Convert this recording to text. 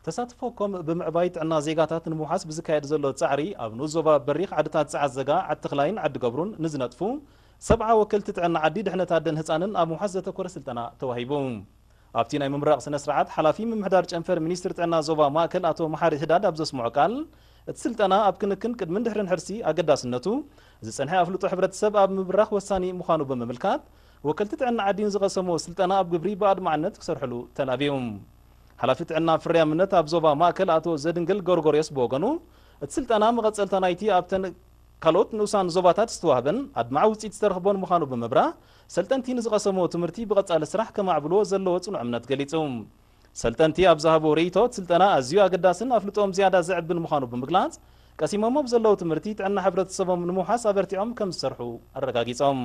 ተሳትፎ ኮም ብምዕባይ ጥዕና ዜጋታት ንምውሓስ ብዝካየድ ዘሎ ጻዕሪ፣ ኣብ ንኡስ ዞባ በሪኽ ዓድታት ጸዓት ዘጋ፣ ዓዲ ተኽላይን ዓዲ ገብሩን ንዝነጥፉ ሰብዓ ወከልቲ ጥዕና ዓዲ ድሕነት ኣደን ህጻንን ኣብ ምውሓስ ዘተኮረ ስልጠና ተዋሂቡ። ኣብቲ ናይ ምምራቕ ስነ ስርዓት፣ ሓላፊ ምምሕዳር ጨንፈር ሚኒስትሪ ጥዕና ዞባ ማእከል ኣቶ መሓሪ ህዳድ ኣብ ዘስምዖ ቃል፣ እቲ ስልጠና ኣብ ክንክን ቅድምን ድሕርን ሕርሲ ኣገዳስነቱ፣ ዝጸንሐ ኣፍልጦ ሕብረተሰብ ኣብ ምብራኽ ወሳኒ ምዃኑ ብምምልካት፣ ወከልቲ ጥዕና ዓዲን ዝቐሰሞ ስልጠና ኣብ ግብሪ ብኣድማዕነት ክሰርሕሉ ተላብዩ። ሓላፊ ጥዕና ፍርያምነት ኣብ ዞባ ማእከል ኣቶ ዘድንግል ጎርጎርዮስ ብወገኑ፣ እቲ ስልጠና መቐጸልታ ናይቲ ኣብተን ካልኦት ንኡሳን ዞባታት ዝተዋህበን ኣድማዒ ውጽኢት ዝተረኽቦን ምዃኑ ብምብራህ፣ ሰልጠንቲ ንዝቐሰምዎ ትምህርቲ ብቐጻሊ ስራሕ ከማዕብልዎ ዘለዎ ጽኑዕ እምነት ገሊጹ። ሰልጠንቲ ኣብ ዝሃብዎ ርእይቶ፣ እቲ ስልጠና ኣዝዩ ኣገዳስን ኣፍልጦኦም ዝያዳ ዘዕብን ምዃኑ ብምግላጽ፣ ቀሲሞሞ ብዘለዉ ትምህርቲ ጥዕና ሕብረተሰቦም ንምውሓስ ኣበርቲዖም ከም ዝሰርሑ ኣረጋጊጾም።